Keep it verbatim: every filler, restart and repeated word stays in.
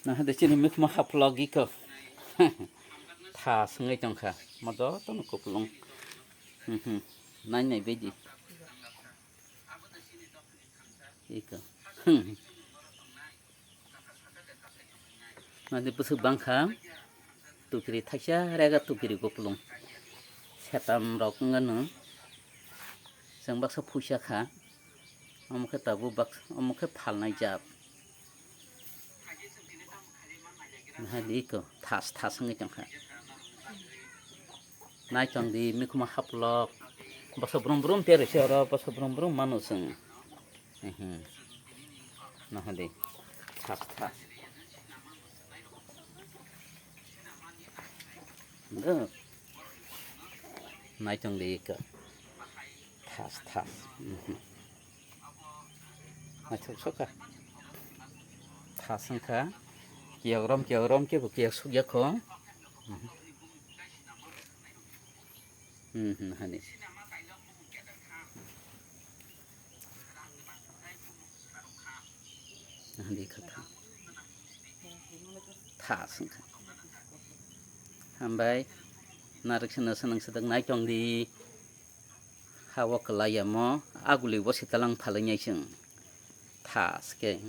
Naha de chini mikma haplok iko. Tha swngai tongkha. Ma jotono kupulung. Hmm, hmm. Nai nai bedi. Iko. Hmm. Nadi bwswk bangkha. Tukiri thaisa rega tukiri kupulung. Setam rok wngano. Chwng baksa phuisa kha. Omo khe tabuk bak-, omo khe phalnai jat. Nahadi iko thas thas wngwi tongkha. Naitong di mikhumo haplok. Boso brum brum perwi se oro, boso brum brum mano chwng. Ehe. Nahadi. Thas thas. Ndo. Naitong di iko. Thas thas. Mhm. Naithok sokha. Thas wngkha. Kiyok rom, kiyok rom khe bo kiyok sukya kho. Mhm. Mhm, hani. Hani kha tha. Thas wngkha. Hambai. Narwk sano swnang swdwk naitong di. Ha o kwlai ya mo, aguli bo sitalang phalwi nai chwng. Thas khe,